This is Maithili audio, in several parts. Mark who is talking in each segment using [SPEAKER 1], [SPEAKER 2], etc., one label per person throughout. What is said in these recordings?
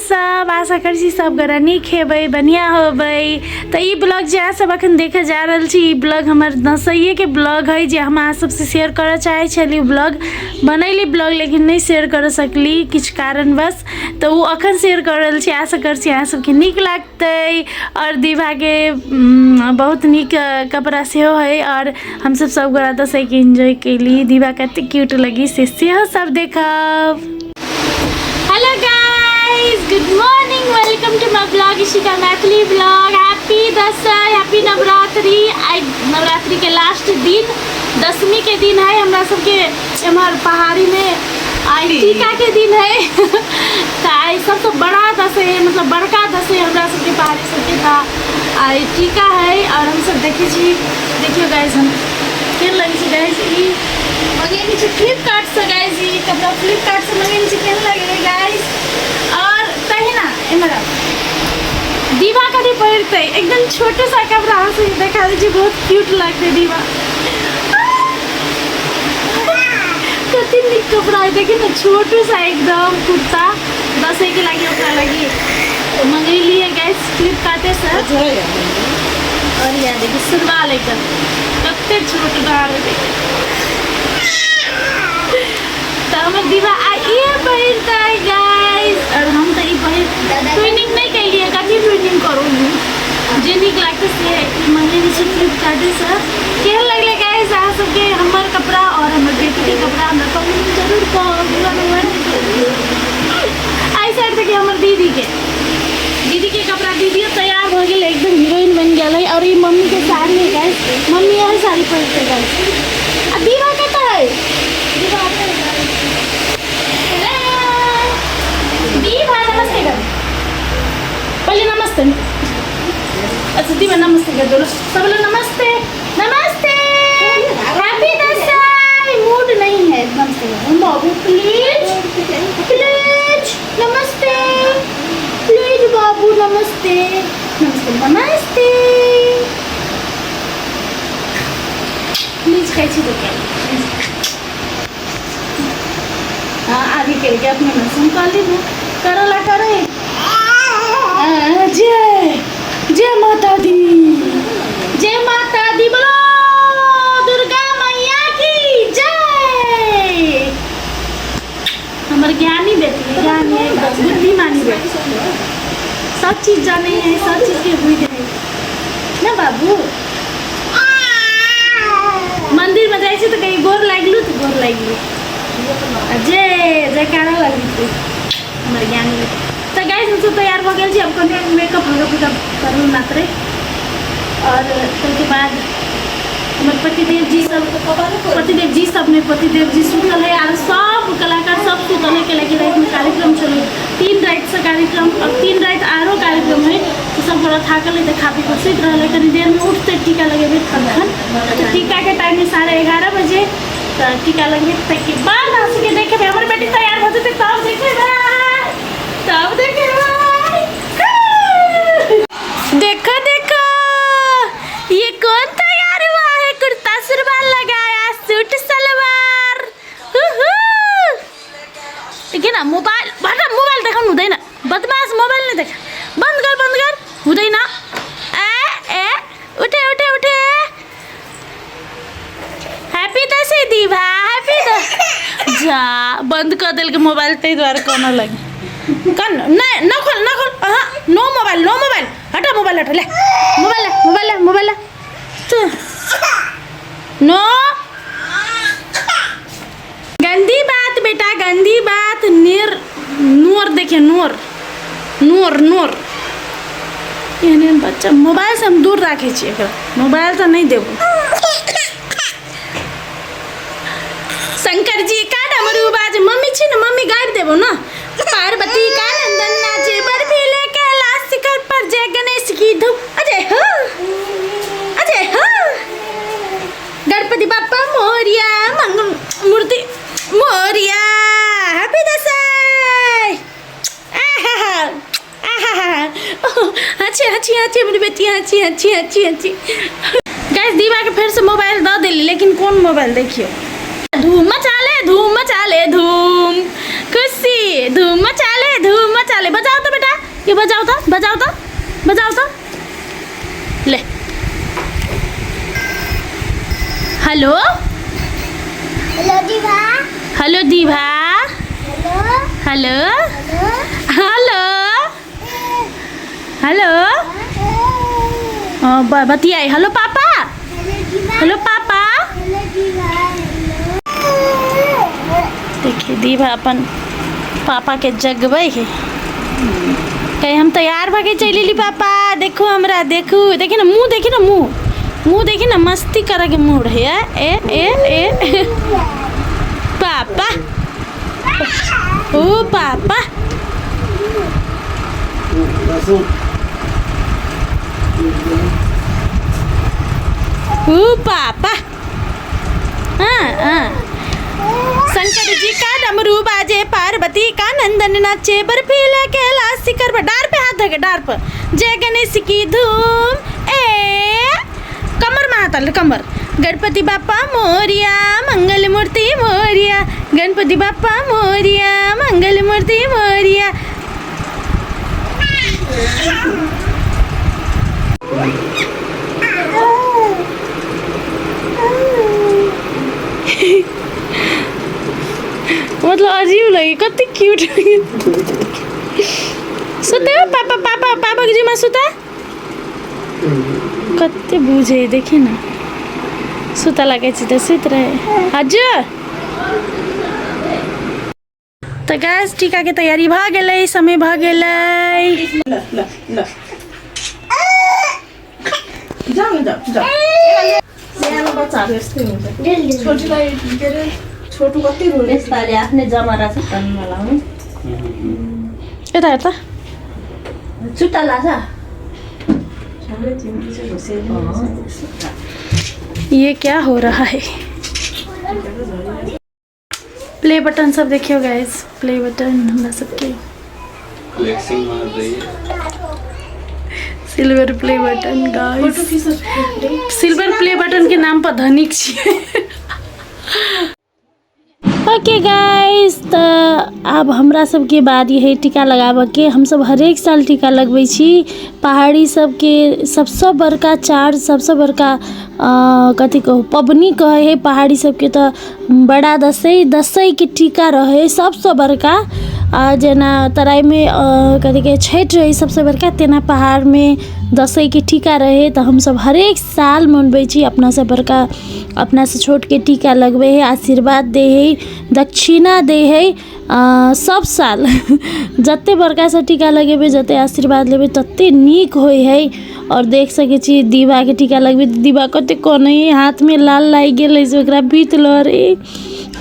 [SPEAKER 1] सब? आशा करै छी सब गोरा नीक हेबै, बढ़िआँ होबै। तऽ ई ब्लॉग जे अहाँ सब अखन देखऽ जा रहल छी, ई ब्लॉग हमर दसैएके ब्लॉग है जे हम अहाँ सबसँ शेयर करऽ चाहै छली। ब्लॉग बनैली ब्लॉग, लेकिन नहि शेयर करऽ सकली किछु कारणवश, तऽ ओ अखन शेयर कऽ रहल छी। आशा करै छी अहाँ सबके नीक लागतै। आओर दीवाके बहुत नीक कपड़ा सेहो है आओर हमसब सब गोरा दसैके एन्जॉय केली। दीवा कतेक क्यूट लगी से सेहो सब देखब। Hello guys, good morning, welcome to my blog Ishika Maithili blog. Happy Dashain, happy Navratri. आइ नवरात्रि के लास्ट दिन दशमी के दिन है। हमरा सबके एम्हर पहाड़ी में आइ टीका के दिन है, तऽ आइ सबसँ बड़ा दशैं है, मतलब बड़का दशैं हमरा सबके पहाड़ी सबके। तऽ आइ टीका है और हमसब देखै छी। देखियौ गाइस, हम केहन लगै छै गाइस? ई मंगेने छी फ्लिपकार्ट से गाइस। ई कपड़ा फ्लिपकार्ट से मंगेने छी। केहन लगै गाइस? और तहिना एम्हर आउ। दीवा कथी पहिरतै? एकदम छोटे सा कपड़ा अहाँ सबके देखा दै छी। बहुत क्यूट लगतै दीवा। कते नीक कपड़ा है, देखी ने, छोटू सा एकदम कुर्ता दसैँ के लागि ओकरा लागि मंगेलियै गाइस फ्लिपकार्टे से। और यह देखिए सुरवाल, एकदम कते छोट डार है। तऽ हमर दीवा आ ई पहिरतै गाइस। और हम तऽ ई पहिर ट्विनिंग नहि केलियै। कथी ट्विनिंग करू? जे नीक लागतै से। ई मंगेने छी फ्लिपकार्टे से। केहन लगलै गाइस अहाँ सबके हमर कपड़ा और हमर बेटीके कपड़ा? हमरा कमेंट जरूर कहब। एहि साइड देखिए हमर दीदीके, दीदीके कपड़ा। दीदियो तैयार भऽ गेल, एकदम हीरोइन बनि गेल है। और ई मम्मी के साड़ी है गाइस। मम्मी यही साड़ी पहिरते गाइस। आ दीवा कतऽ है? दीवा कतऽ है? दीवा, नमस्ते कर पहले, नमस्ते। अच्छा दीवा, नमस्ते कर दो सब लोग। नमस्ते, नमस्ते, हैप्पी दसैं। मूड नहीं है। नमस्ते कर बाबू, प्लीज प्लीज, नमस्ते प्लीज बाबू, नमस्ते नमस्ते नमस्ते प्लीज। कहै छी तऽ क्या? हाँ, आगे केलकै अपने मन से। हम कहली ने करला करे। जय जय माता दी, जय माता दी, बोलो दुर्गा मैया की जय। हमर ज्ञानी बेटी है, ज्ञानी है एकदम, बुद्धिमानी बेटी, सब चीज जाने है, सब चीज के बुझ है ना बाबू। मंदिर में जाइ छी तऽ कहीं गोर लागलू तऽ गोर लागलू आ जय जयकारा लगतै। हमर ज्ञानी बेटी। तऽ गाइस, हमसब तैयार भऽ गेल छी। आब कनि मेकअप हल्का फुल्का करू मात्रे और ताहिके बाद हमर पतिदेव जी सब, पतिदेव जी सब नहि, पतिदेव जी सुतल है आर सब कलाकार सब सुतल है, कैलाकि रातिमे कार्यक्रम छलै। 3 रातिसँ कार्यक्रम और 3 राति आरो कार्यक्रम है, तऽ सब गोटा थाकल है, तऽ खा पी कऽ सुति रहल है। कनी देरमे उठतै, टीका लगेबै तखन। तऽ टीकाके टाइम है 11:30 बजे, तऽ टीका लगबै, ताहिके बाद अहाँ सबके देखेबै। हमर बेटी तैयार भऽ जेतै तब देखेबै, तब देखेबै। देखो देखो, ये कौन तैयार हुआ है? कुर्ता सुरवाल लगाया, सूट सलवार। हुहु। देखिए ना, मोबाइल हटा, मोबाइल देखाउनु हुँदैन बदमास। मोबाइल नै देखा, बन्द गर, बन्द गर, हुँदैन। ए ए, उठे उठे उठे। हैप्पी दसैँ दीभा, हैप्पी the जा। बन्द कऽ देलकै मोबाइल, ताहि दुआरे कानऽ लागि। कन नहि, नखोल नखोल। अहाँ नो मोबाइल, नो मोबाइल। हटा मोबाइल, हटा। ले मोबाइल, ले मोबाइल, ले मोबाइल, ले नो। गंदी बात बेटा, गंदी बात। नेर नोर देखिए, नोर नोर नोर। एहन एहन बच्चा, मोबाइल से हम दूर राखै छियै एकरा, मोबाइल तऽ नहि देबो। शंकर जी का डमरू बाज, मम्मी छी ने, मम्मी गाबि देबो ना। पार्वती का नंदन नाचे बर्फीले कैलाश शिखर पर, जय गणेश की धूप, अजय हो अजय हो, गणपति बाप्पा मोरिया, मंगल मूर्ति मोरिया। हैप्पी दसैं। आहा आहा, हँची हँची हँची, मेरी बेटी हँची हँची हँची हँची। गाइस, दीवा के फेर से मोबाइल दऽ देली, लेकिन कोन मोबाइल देखियो। धूम मचा ले, धूम मचा ले, धूम खुशी, धूम मचा ले, धूम मचा ले। बजाओ तो बेटा। ये बजाओ त, बजाओ त, बजाओ त। ले हेलो।
[SPEAKER 2] हेलो दीवा।
[SPEAKER 1] हेलो दीवा।
[SPEAKER 2] हेलो।
[SPEAKER 1] हेलो। हेलो। हेलो। हाँ, बतियाई। हेलो पापा। हेलो पापा। देखिए दीवा अपन पापा के जगबै है। कहीं हम तैयार भऽ के चलि एली पापा, देखू हमरा, देखू, देखी ना मुँह, देखी ना मुँह, मुँह देखी ना, मस्ती करे के मूड है। ए ए ए पापा, ओ पापा। ओ पापा। हाँ हाँ। शंकर जी का डमरू बाजे, पार्वती का नंदन नाचे, बर्फीले कैलाश शिखर पर डार पे हाथ धके डार पर जय गणेश की धूम। ए कमर में हाथ कमर। गणपति बापा मोरिया, मंगल मूर्ति मोरिया, गणपति बापा मोरिया, मंगल मूर्ति मोरिया। मतलब अजीब लगे, कति क्यूट सुते हो पापा, पापा, पापा के जिम्मा सुता कते बुझे देखी ना, सुता लगे छी त सुत रहे। हजुर तऽ गैस टीका के तैयारी भऽ गेलै, समय भऽ गेलै।
[SPEAKER 3] ल ल ल, जाऊ न, जाऊ जाऊ। सानो बच्चाहरू यस्तै हुन्छ। छोटीलाई के अरे, छोटु कति रोयो।
[SPEAKER 4] यसपालि आफ्नै जमरा छ तनमा लाउने।
[SPEAKER 1] यता हेर त।
[SPEAKER 4] चुट्टा लाग्छ।
[SPEAKER 1] ये क्या हो रहा है? प्ले बटन सब देखियो गाइस, प्ले बटन हमरा सबके
[SPEAKER 5] फ्लेक्सिंग मार रही है।
[SPEAKER 1] Silver play button guys, silver play button के नाम पर धनिक छियै। ओके गाइस, तऽ आब हमरा सबके बारी है टीका लगाबऽके। हमसब हरेक साल टीका लगबै छी। पहाड़ी सबके सबसँ बड़का चार, सबसँ बड़का कथी कहू, पबनी कहै है पहाड़ी सबके, तऽ बड़ा दसैँ, दसैँके टीका रहै है सबसँ बड़का। आ जेना तराइमे कथी कहै छठि रहै सबसँ बड़का, तेना पहाड़मे दसैँके टीका रहै। तऽ हमसब हरेक साल मनबै छी। अपनासँ बड़का अपनासँ छोटके टीका लगबै है, आशीर्वाद दै है, दक्षिणा दै है। सब साल जते बड़कासँ टीका लगेबै, जते आशीर्वाद लेबै, तते नीक होइ है। आओर देख सकै छी दीवाके टीका लगबै, दीवा कते कनै है, हाथमे लाल लागि गेलै से ओकरा बीत लड़ै,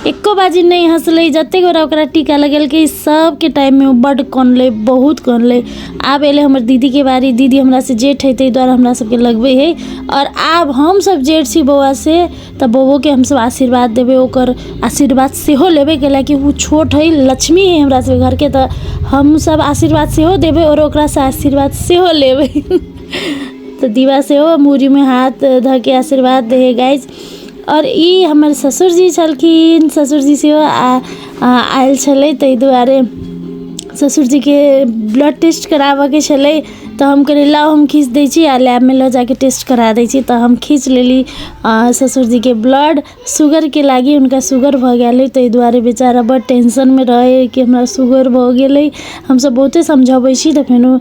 [SPEAKER 1] एको बाजी नहि हँसलै। जते गोरा ओकरा टीका लगेलकै सबके टाइममे ओ बड्ड कनलै, बहुत कनलै। आब एलै हमर दीदीके बारी। दीदी हमरासँ जेठ है, ताहि दुआरे हमरा सबके लगबै है। आओर आब हमसब जेठ छी बौआसँ, तऽ बौओके हमसब आशीर्वाद देबै, ओकर आशीर्वाद सेहो लेबै, कैलाकि ओ छोट है, लक्ष्मी है हमरा सबके घरके। तऽ हमसब आशीर्वाद सेहो देबै आओर ओकरासँ आशीर्वाद सेहो लेबै। तऽ दीवा सेहो मूड़ीमे हाथ धऽ के आशीर्वाद दै है गाइज। आओर ई हमर ससुरजी छलखिन, ससुरजी सेहो आयल छलै, ताहि दुआरे ससुरजीके ब्लड टेस्ट कराबऽके छलै। तऽ हम कहलियै लाउ हम खींच दै छी आ लैबमे लऽ जाके टेस्ट करा दै छी। तऽ हम खींच लेली ससुरजीके ब्लड शुगरके लागि। हुनका शुगर भऽ गेल अइ, ताहि दुआरे बेचारा बड़ टेंशनमे रहै कि हमरा शुगर भऽ गेलै। हमसब बहुते समझबै छी तऽ फेनो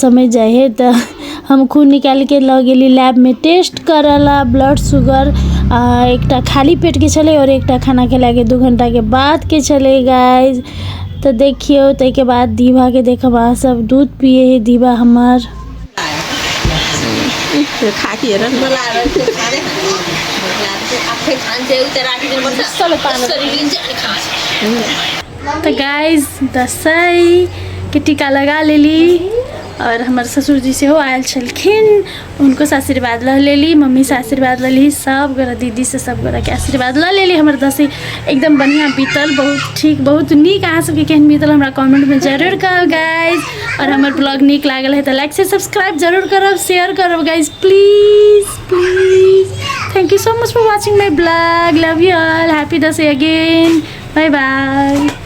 [SPEAKER 1] समझि जाइ हइ। तऽ हम खून निकालिके लऽ गेली लैबमे टेस्ट करऽ लए ब्लड शुगर। एकटा खाली पेटके छलै आओर एकटा खाना खेलाके 2 घण्टाके बादके छलै गाइज। तऽ देखियौ ताहिके बाद दीवाके देखब अहाँ सब दूध पिए है दीवा हमर। तऽ गाइज दसैँ के टीका लगा लेली और हमर ससुरजी सेहो आयल छलखिन, हुनको आशीर्वाद लऽ लेली, मम्मीसँ आशीर्वाद लऽ लेली, सब गोरा दीदीसँ सब गोराके आशीर्वाद लऽ लेली। हमर दसैँ एकदम बढ़िआँ बीतल, बहुत ठीक, बहुत नीक। अहाँ सबके केहन बीतल हमरा कमेंटमे जरूर कहब गाइज। और हमर ब्लॉग नीक लागल है तऽ लाइक से सब्सक्राइब जरूर करब, शेयर करब guys, please please. Thank you so much for watching my blog. Love you all. Happy Dashain again. Bye bye.